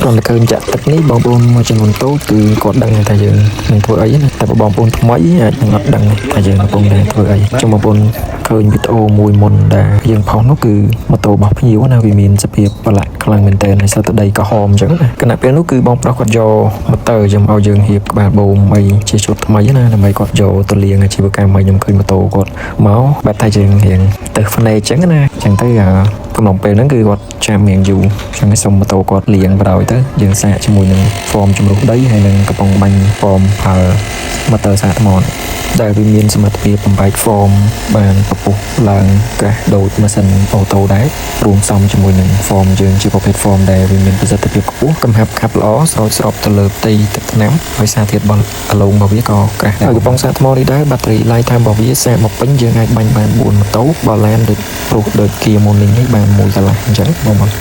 គ្រាន់តែឃើញចាក់ទឹកនេះបងប្អូនមួយចំនួនតូចគឺគាត់ដឹងថាយើងនឹងធ្វើអីណាតែបើបងប្អូនថ្មីអាចនឹងអត់ដឹងថាយើងកំពុងតែធ្វើអីចឹងបងប្អូនឃើញវីដេអូមួយមុនដែលយើងផុសនោះគឺម៉ូតូរបស់ភ្ញៀវណាវាមានសភាពប្រឡាក់ខ្លាំងមែនទែនហើយសិតតែដីក្រហមអញ្ចឹងណាខណៈពេលនោះគឺបងប្រុសគាត់យកម៉ូទ័រយើងឲ្យយើងហៀបក្បាលបូមអីជាឈុតថ្មីណាដើម្បីគាត់យកទៅលាងអាជីវកម្មឲ្យខ្ញុំឃើញម៉ូតូគាត់មកបែបថាយើងរៀងទៅភ្នែកអញ្ចឹងណាអញ្ចឹងទៅកំឡុងពេលហ្នឹងគឺគាត់ចាំរៀងយូរអញ្ចឹងសុំម៉ូតូគាត់លាងបណ្ដោយទៅយើងសាកជាមួយនឹង foam ជំរុះដីហើយនឹងកំប៉ុងបាញ់ foam ផលម៉ូទ័រសាកថ្មនេះដែលវាមានសមត្ថភាពបំបែក foam បានពពុះឡើងក្រាស់ដូចម៉ាស៊ីន auto ដែររួមផ្សំជាមួយនឹង foam យើងជាប្រភេទ foam ដែលវាមានប្រសិទ្ធភាពខ្ពស់កំហាប់ខាប់ល្អស្រោចស្រពទៅលើផ្ទៃទឹកថ្នាំហើយសារធាតុរបស់អាឡូងរបស់វាក៏ក្រាស់ដែរហើយកំប៉ុងសាកថ្មនេះដែរបាក់តេរី lifetime របស់វាសាកមកពេញយើងអាចបាញ់បាន4ម៉ូតូបើឡានដូចព្រុសដូច Kia Morning នេះបានមួយកន្លះអញ្ចឹងបងប្អូន។